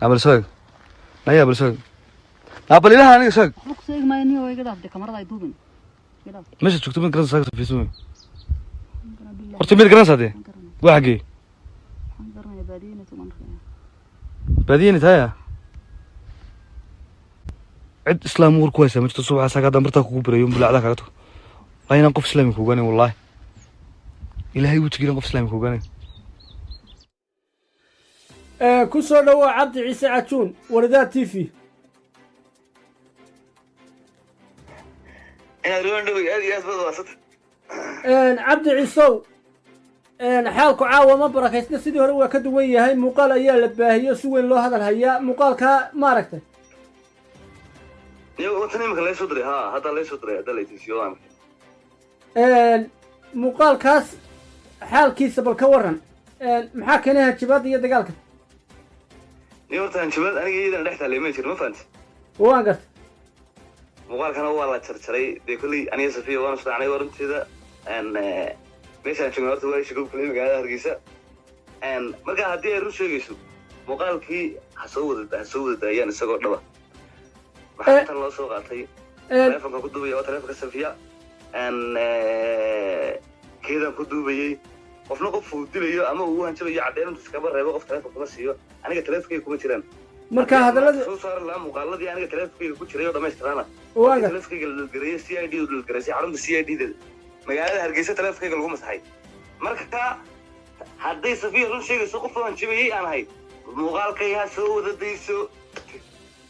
Abal soog. Naya abal soog. Abal ilaha aniga soog. Waxba kusoo eegi maayo, niyo iga dhaaf dee, kamarada ay duubin, iga dhaaf. Meesha joogto mid garanaysaa Safiya? Waxaan garanaa billahi. Horta mid garanaysaa dee? Waxaan garanaya. Waa xaggee? Waxaan garanaya baadiyena tuman arkaya. Baadiyeni taaya. Cid islaam war ku haysaa ma jirto. Subaxa saagaa dambartaa kugu birayo bulacdaa kaga tago. Waa inaan qof islaami kuogaanayn, wallaahi ilaahay wejigiina qof islaami kuogaanayn. Ku soo dhowaa Cabdi Ciise Cajuun, Waradaad TV. Inaad ruwan dhowey, aad iyo aad baad waasata. Cabdi Ciisow, xaalku caawa ma barakaysna, sidii hore waa ka duwan yahay. Muuqaal ayaa la baahiyo, si weyn loo hadal hayaa. Muuqaalkaa ma aragtay? Watan imika laysoo soo diray, ha, haddaa laysoo diray, haddaa laytusiyo waan. Muuqaalkaas xaalkiisa bal ka waran. Maxaa keenay hanjabaadda iyo dagaalka? Ni horta hanjabaad aniga iyadana dhex taallay ma jiro, ma fahanti? Waan gartay. Muuqaalkana waa la jarjaray dee. Kolley aniga Safiya waanu israacnay waa runteeda. Meeshaan joogna horta waa isha goobkale magaalada Hargeysa. Marka haddii ay run sheegayso, muuqaalkii ha soo wada daayaan isagoo dhaba. Maxaa intan loo soo qaatay? Taleefonka ku duubaya waa taleefonka Safiya, keedaan ku duubayey. Qofna qof uu dilayo ama uu hanjabayo caddeyn intu iskaba reebo qof taleefon kuma siiyo. Aniga taleefonkayga kuma jiraan. Marka hadallada soo saari lahaa muuqaaladii aniga taleefonkayga ku jiray oo dhammaystiraana. Waan gartay. Taleefonkayga la dhalgareeyey, CID u dhalgaraysay, xarunta CID da magaalada Hargeysa taleefonkayga lagu masaxay. Marka hadday Safiya run sheegayso, qof oo hanjabayey aan ahay, muuqaalkay ha soo wada dayso.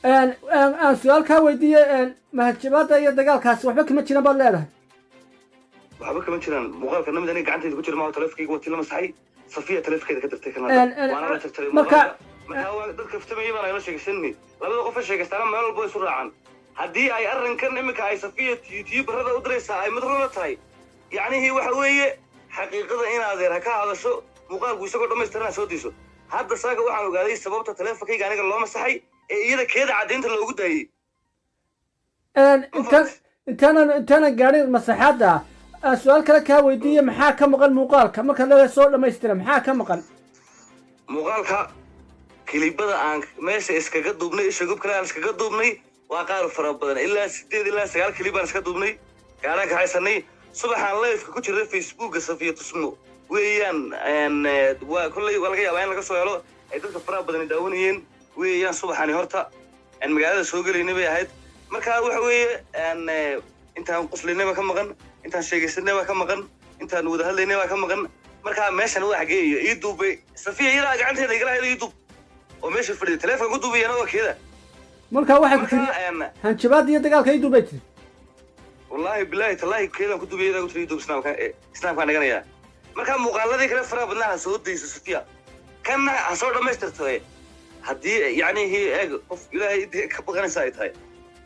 Aan su-aal kaa weydiiyey: mahanjabaadda iyo dagaalkaasi waxba kama jiran baad leedahay? Waxba kama jiraan. Muuqaalka namid aniga gacantayda ku jira maaho. Taleefonkayga waa tii la masaxay, Safiya taleefonkeeda ka dirtay kan, waana la jarjaray muuqaalka. Marka waa dad kaftamayay baan ayla sheegaysanni. Labada qof ee sheegaystaana meel walba way isu raacaan. Haddii ay arrinkan iminka ay Safiya youtuberada u diraysaa ay mid runa tahay, yacnihii waxa weeye xaqiiqada in adeer ha ka hadasho, muuqaalku isagoo dhammaystiran ha soo diiso. Hadda saaga waxaan ogaaday sababta taleefonkayga aniga loo masaxay ee iyada keeda caddaynta loogu daayey. Intaanan gaadhin masaxaadda, aan su-aal kale kaa weydiiye: maxaa ka maqan muuqaalka markaad leedahay soo dhammaystira? Maxaa ka maqan? Muuqaalka kilibada aan meesha iskaga duubnay, isha gob kale aan iskaga duubnay, waa qaar fara badan, ilaa 8 ilaa 9 kilib baan iska duubnay, gaaraan ka haysanay subaxaan liveka ku jiray Facebooka Safiya Tusmo weeyaan. Waa kolley waa laga yaabaa in laga soo helo ay dadka faraha badani daawanayeen weeyaan. Subaxani horta aan magaalada soo gelaynay bay ahayd. Marka waxa weeye intaan qoslinay baa ka maqan, intaan sheegaysanay baa ka maqan, intaan wada hadlaynay baa ka maqan. Marka meeshan waa xagee iyo ii duubay Safiya iyadaa gacanteeda igala haydo ii duub oo meesha fadhiday, taleefonka ku duubayana waa keeda. Marka waxay ku tiri hanjabaadda iyo dagaalka ii duubay tiri? Wallaahi bilaahi tallaahi keedaan ku duubay, iyadaa ku tiri ii duub, snaapka snaapkaan dhiganayaa. Marka muuqaaladii kale faraha badnaa ha soo dayso Safiya, kanna ha soo dhammaystirto. Haddii yacnihii eeg qof ilaahay dee ka baqanaysa ay tahay,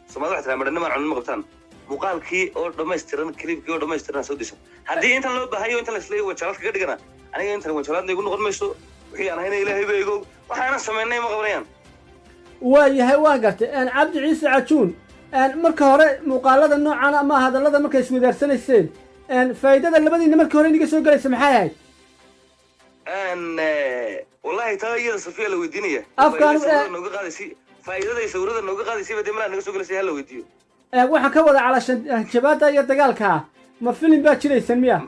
Soomaalida waxay tiraa madhanimaan cunin ma qabtaan. Muuqaalkii oo dhammaystiran, kliibkii oo dhammaystiran ha soo dayso. Haddii intan loo baahayo, intan laisleeyahy wanjalaad kaga dhigana, aniga intan wanjalaadna igu noqon mayso. Wixii aan hayna ilaahay ba igow, waxaanan samaynay ma qabanayaan. Waa yahay, waan gartay. Cabdi Ciise Cajuun, marka hore muuqaalada noocan ama hadallada markay iswedaarsanayseen, faa'iidada labadiina markii hore inaga soo gelaysa maxay ahayd? Wallahi taa iyada Safiya la weydiinaya. Sawirada nooga qaadaysay, faa'iidaday sawirada nooga qaadaysay ba dee malaa naga soo gelaysay, ha la weydiiyo. Waxaan ka wada calashan hanjabaadda iyo dagaalka, ma filim baa jiraysan miya?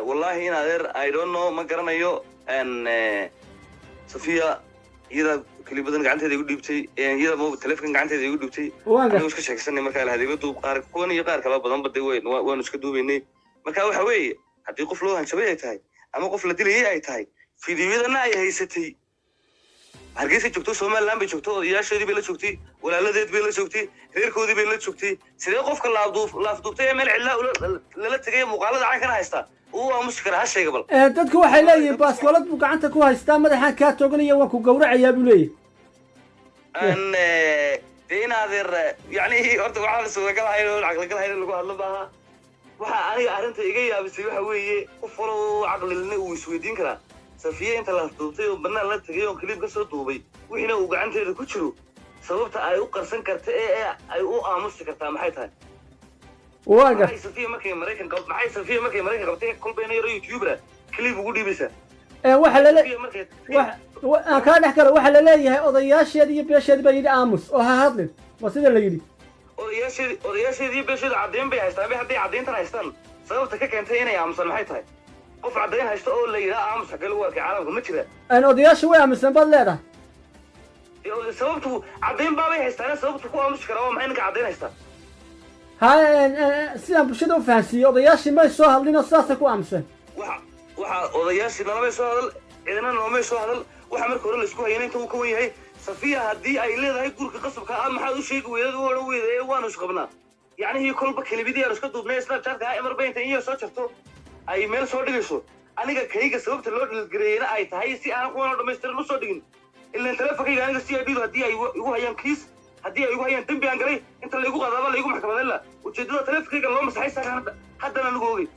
Wallahi in adeer, I don't know, ma garanayo. Safiya iyada kelibadan gacanteeda igu dhiibtay, iyada mo taleefonkan gacanteeda igu dhiibtay. Anigu iska sheegsanay markaa la hadeega duub, qaar kuwan iyo qaar kala badanba dee weyn waanu iska duubaynay. Marka waxa weeye haddii qof loo hanjabay ay tahay ama qof la dilayay ay tahay, fiidiyadana ay haysatay, Hargeysa joogto, Somaliland bay joogto, odayaasheedii bay la joogtay, walaaladeed bay la joogtay, reerkoodii bay la joogtay, sidee qofka laafduubtay ee meel cidlaa lala tegay muuqaalada cankana haystaa uu aamusi karaa? Ha sheega bal. Dadku waxay leeyihiin baaskoolad buu gacanta ku haystaa, madaxaan kaa tooganaya, waan ku gowracayaa buu leeyahy. Dee in adeer, yacni horta waxaan suuragalahayn oo caqligalahayn in lagu hadlo maaha. Waxa aniga arrinta iga yaabisay waxa weeye, qof walow caqlilina uu isweydiin karaa, Safiye inta laafduubtay oo bannaan la tegay oo kaliib ka soo duubay, wixiina uu gacanteeda ku jiro, sababta ay u qarsan karta ee ay u aamusi kartaa maxay tahay? Waa gar Maxay Safiya markay Maraykan maxay Safiya markay Maraykan qabtay kolbayna yaro youtubera clip ugu dhiibaysaa? Waxa lale Safiya markay aan kaa dhex galo, waxaa la leeyahay odayaasheedi iyo beesheedi baa yidhi aamus oo ha hadlin, waa sida la yidhi. Odayaasheedi iyo beesheedu caddeyn bay haystaan bay. Hadday caddeyntan haystaan, sababta ka keentay inay aamusan maxay tahay? Qof caddeyn haysta oo la yidhaha aamus xaggee lagu arkay caalamka? Ma jira. Odayaasha way aamusan baad leedahay? Sababtu caddeyn baabay haystaane, sababtu ku aamusi karaa waa maxay ninka caddeyn haystaa? Ha, sidaan bulshada u fahansiiyey, odayaashii may soo hadlin oo sidaasay ku aamuseen. Waxa odayaashii nalamay soo hadal, ciidana noomay soo hadal. Waxa marka hore laisku hayana inta uu ka wan yahay Safiya haddii ay leedahay gurka qasabka ah maxaad u sheegi weydad u odhan weyda ee waanu isqabnaa, yacnihii kolba kelibidii aan iska duubnay Snapchatka ah marba inta in yar soo jarto ay meel soo dhigayso, aniga kayga sababta loo dhilgareeyena ay tahay si aanan kuwan oo dhammaystiran usoo dhigin. Ilaan teleefonkayga aniga CID du haddii ay igu hayaan kiis, haddii ay igu hayaan dembi aan galay, inta laygu qadaaba laygu maxkamadeyn la. Ujeeddada teleefonkayga loo masaxay saakan haddana anigu ogey.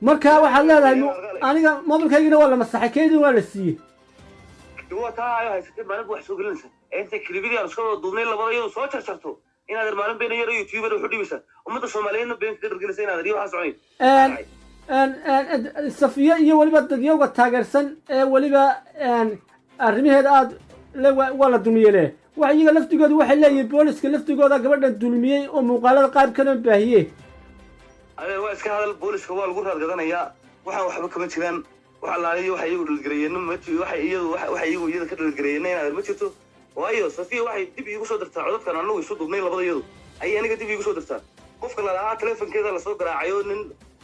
Marka waxaad leedahay aniga mobilkaygina waa la masaxay, keydin waa la siiyey. Waa taa ayo haysatay maalinba wax soo gelinaysa ee intay kelibidii aan iska wada duubnay labada iyadu soo jarjarto, inaad maalin bayna yar YouTuber wuxu dhibaysaa ummadda Soomaaliyeedna been kaga dhargelinaysa inaad iyo waxaa soconayn. Safiye iyo weliba dadyowga taageersan ee weliba arrimaheeda aada le waa la dulmiyey le, wax iyaga laftigooda waxay leeyihiin booliska laftigooda gabadhan dulmiyey oo muuqaalada qaabkana baahiyey. Adeer, waa iska hadal. Booliska waa lagu raadgadanayaa, waxaan waxba kama jiraan. Wax allaaliyo waxay iyagu dhalgareeyeenna ma jiro, waxay iyadu waxay iyagu iyada ka dhalgareeyeenna inaad ma jirto, waayo Safiya waxay dib iigu soo dirtaa codadkan anagu isu duubnay labada iyadu ayay aniga dib iigu soo dirtaa. Qofka lalahaa telefonkeeda lasoo garaacayo, nin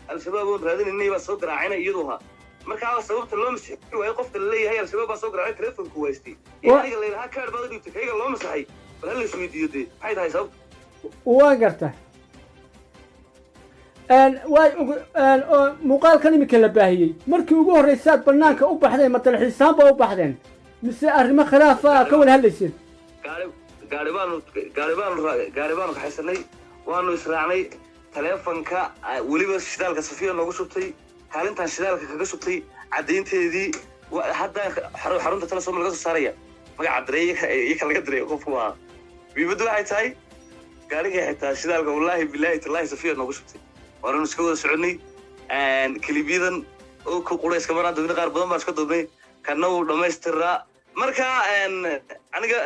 Al-Shabaab oon raadinaynay baa soo garaacayna iyadu ahaa. Markaa sababta loo masixi waayo qofka laleeyahay Al-Shabaab baa soo garaacay telefonku haystay iyo aniga laylahaa kaadh baad u dhiibtay kayga loo masaxay, bal hala isweydiiyo dee maxay tahay sababta? Waan garta. Waay oo muuqaalkan iminka la baahiyey, markii ugu horreysay aad banaanka u baxdeen, ma dalxiisaan ba u baxdeen mise arrimo khilaafa ka wada hadlayseen? Gaari gaari baanu gaari baanu gaari baanu kaxaysanay, waanu israacnay. Taleefanka weliba shidaalka Safiya noogu shubtay, kaalintaan shidaalka kaga shubtay caddaynteedii hadda xarunta Telesom laga soo saaraya magaca dareey iyo ka laga diray qofku waa. Muhiimaddu waxay tahay gaariga xitaa shidaalka, wallaahi bilaahi tallaahi, Safiya noogu shubtay. Waanu iska wada soconay. Kelibiyadan oo ku qura iskamanaan duubnay, qaar badan baan iska duubnay, kana wuu dhammaystiraa. Marka aniga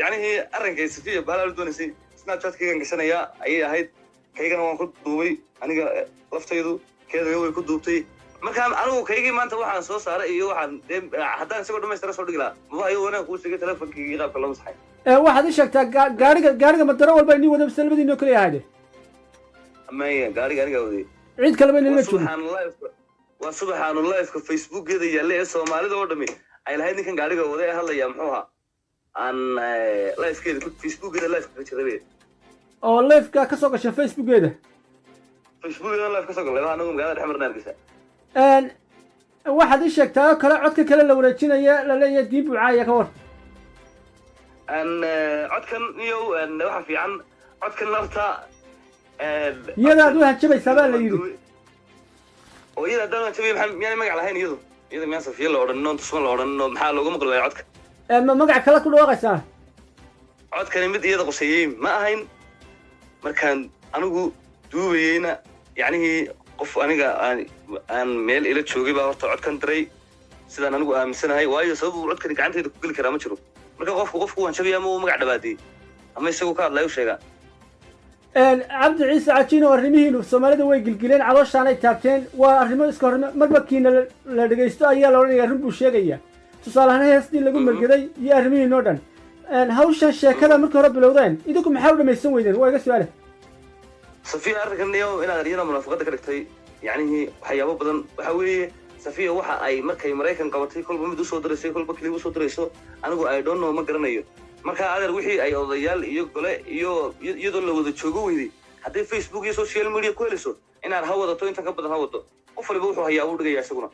yacnihii arrinkay Safiya bahalaa doonaysay Snapchatkaygan gashanayaa ayay ahayd, kaygana waan ku duubay aniga laftaydu, keedaga way ku duubtay. Marka anigu kaygii maanta waxaan soo saaray iyo waxaan dee haddaan isagoo dhammaystira soo dhigi lahaa maba hayo. Wanaag kuu sheegay telefonkaygii qaabka loo masaxay. Waxaad ii sheegtaa gaariga ma daro walba inii wada mise labadiinoo kaliya ahayde? Maya, gaariga anigaa waday. Cid kaleba inala joogin? Subaxaanu live, waa subaxaanu liveka Facebookeeda yaalla ee Soomaalida oo dhami ay lahayd ninkan gaariga wada ee hadlaya muxuu ahaa, aan livekeeda Facebookeeda live kaga jiray. Oo liveka ka soo gashay Facebookeeda? Facebookeeda live ka soo galay, waa anagu magaalada dhex marna Hargeysa. Waxaad ii sheegtaa oo kale codka kale la wareejinaya la leeyahay diin buucaaya, ka war. Aan codkan iyo waxa fiican codkan lafta Iyada aad u hanjabaysaa baa la yidhi. Oo iyada haddaan hanjabay maxaa miyaanay magac lahayn iyadu? Iyada miyaan Safiya la odhanin, Tusma la odhanin? Maxaa looga maqli waaya codka? Ma magac kale ku dhawaaqaysaa? Codkani mid iyada quseeyey ma ahayn. Markaan anigu duubayeyna, yacnihii qof aniga aan meel ila joogay baa horta codkan diray, sidaan anigu aaminsanahay, waayo sabab uu codkani gacantayda ku geli karaa ma jiro. Marka qofku hanjabaya ama uu magac dhabaadiyey ama isagu ka hadlaya u sheegaa. Cabdi Ciise Cajiin, oo arrimihiinu Soomaalida way gilgileen, calooshaanay taabteen. Waa arrimo iska horrimo, marba kiina la dhegaysto ayaa la odhanaya run buu sheegaya. Tusaale ahaan heestii lagu margeday iyo arrimihiin oo dhan. Hawshan sheekada markii hore bilowdeen idinku maxaa u dhamaysan weydeen? Waa iga su-aale. Safiya arrinkan iyo inaad iyada munaafaqada ka dhigtay, yacnihii waxyaabo badan waxa weeye Safiya waxa ay markay Maraykan qabatay kolba mid usoo diraysay, kolba clip usoo dirayso, anigu I don't know, ma garanayo. Marka adeer, wixii ay odayaal iyo gole iyo iyadoo la wada joogo weyday, hadday Facebook iyo social media ku helayso inaad ha wadato, intan ka badan ha wado. Qof waliba wuxuu hayaa uu dhigaya isaguna.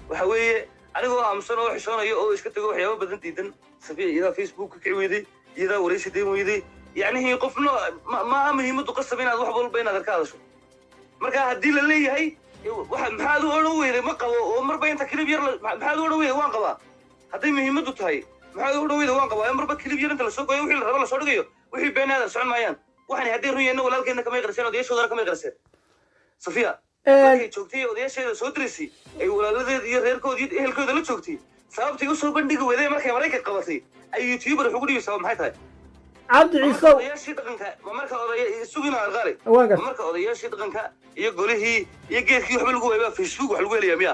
Waxa weeye anigoo aamusan oo xishoonayo oo iska tago waxyaabo badan diidan, Safiya iyadaa Facebook ka kici weyday, iyadaa waraysi dayn weyday. Yacnihii qofna maaha muhiimaddu qasab inaad wax walba inaad ka hadasho. Marka haddii la leeyahay waxa maxaad u odhan weyday ma qabo, oo marba inta clip yar maxaad u odhan weyday waan qabaa, hadday muhiimaddu tahay maxaad u odhan weyday waan qabaa, marba clip yar inta lasoo goyo wixii la rabo lasoo dhigayo, wixii been aadan socon maayaan. Waxani hadday run yahiin walaalkeedna kamay qarseen, odayaashoodana kamay qarseen Safiya. Markay joogtay odayaasheeda soo diraysay, ay walaaladeeda iyo reerkooda iyo ehelkooda la joogtay, sababtay usoo bandhigi weeday markay Maraykan qabatay ay YouTuber wax ugu dhibaysaa waa maxay tahay? Cabdi Ciisow, Odayaashii dhaqanka ma marka odaya sugina arqaale waan gartay. Ma marka odayaashii dhaqanka iyo golihii iyo geedkii waxba lagu waayay baa Facebook wax lagu helayaa miya?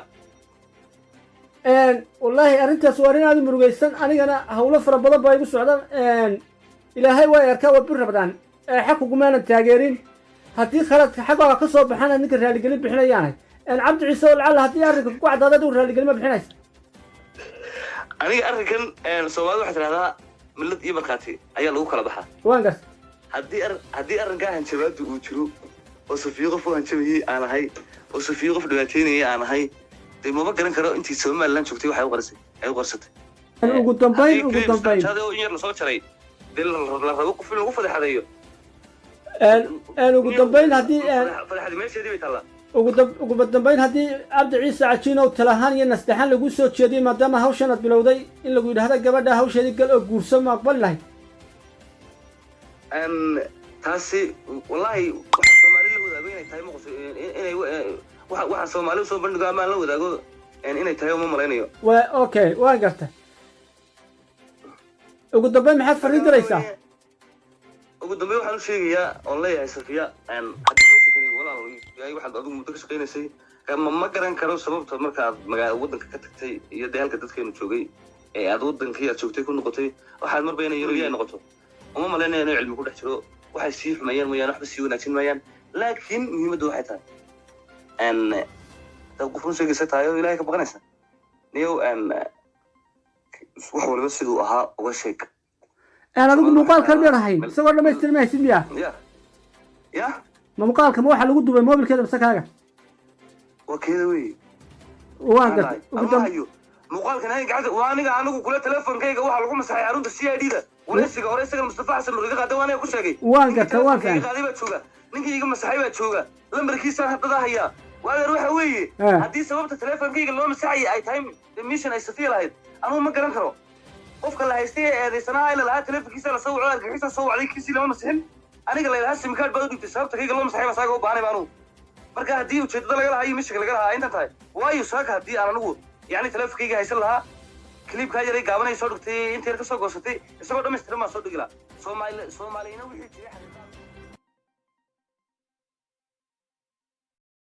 Wallaahi arrintaas waa arrin aada u murugaysan. Anigana hawlo fara badan baa igu socda. Ilaahay waa arkaa, waa bir rabdaan xag kugumaanan taageerin. Haddii khaladka xaggaaga ka soo baxana, ninka raaligelin bixinayaanay. Cabdi Ciise oo lacalla haddii arrinka ku caddaada, adigu raaligelin ma bixinaysa? Aniga arrinkan, Soomaalida waxay tidhahdaa millad iyo markhaati ayaa lagu kala baxaa. Waan gartay. Haddii arrinkaa hanjabaadu uu jiro oo Safiyo qof u hanjabayey aan ahay oo Safiyo qof dhibaateynayay aan ahay, dee maba garan karo intii Somaliland joogtay waxay u qarisay ay u qarsatay. Ugu dambayn oo in yar lasoo jaray, dee la rabo qof in lagu fadeexadeeyo. Ugu dambayn haddii Fadeexadi meesheedii bay taallaa. Ugu dambayn, haddii Cabdi Ciise Cajiinow talahaan iyo nasteexan lagu soo jeediyey, maadaama hawshan aad bilowday, in lagu yidhaahdo gabadha hawsheedii gal oo guurso, ma aqbali lahayd? Taasi wallahi waxa Soomaali la wadaago inay tahay ma inay waxa Soomaali usoo bandhigo ama aan la wadaago inay tahay uma malaynayo. Wa okay, waan gartay. Ugu dambayn maxaad fariin diraysaa? Ugu dambeyn waxaan u sheegayaa oon leeyahay Safiya, haddii muusikani walaal yahay waxaad adigu muddo ka shaqaynaysay, ma garan karo sababta marka aad waddanka ka tagtay iyo dee halka dadkeenu joogay ee aad waddankii aad joogtay ku noqotay, waxaad marba inay yaroya noqoto. Uma malaynaya inuu cilmi ku dhex jiro. Waxay sii xumeeyaan mooyaane waxba sii wanaajin maayaan, laakiin muhiimaddu waxay tahay hadaad qof run sheegaysa tahay oo Ilaahay ka baqanaysa, niyow, wax waliba siduu ahaa uga sheeg. Adigu muuqaalkan miyaan ahayn isagoo dhamaystir ma haysid miya? Ya. Ma muuqaalka ma waxaa lagu duubay mobilkeeda mise kaaga? Waa keeda wey. Waan gartay. Ugu Ama hayo muuqaalkan hay gacanta waa aniga anigu kule telefonkayga waxaa lagu masaxay xarunta CID da. Wareysiga hore isagana Mustafa Xasan Nuur iga qaaday, waa aniga ku sheegay. Waan gartay, waan Ninkii fahmay. qaaday baa jooga, ninkii iga masaxay baa jooga, lambarkiisaan haddada hayaa. Waadeer, waxa weeye haddii sababta telefonkayga loo masaxayay ay tahay mission ay Safiya lahayd, anugu ma garan karo qofka la haystay ee eedaysanaha ila lahaa telefonkiisa lasoo waco, argagixisa soo wacday, kiisii lama masixin. Aniga la ilahaa SIM card baad u dhigtay, sababta kayga loo masaxay baa saaga u baahanay ba anugu. Marka haddii ujeedada laga lahaa iyo missionka laga lahaa intan tahay, waayo saaka haddii aan anigu yacni telefonkayga haysan lahaa, clipkaa yaray gaabanay soo dhigtay, inta yar ka soo goosatay, isagoo dhammaystiran baan soo dhigi lahaa. Soomaali Soomaaliyina wixii jiray xaqiiqada.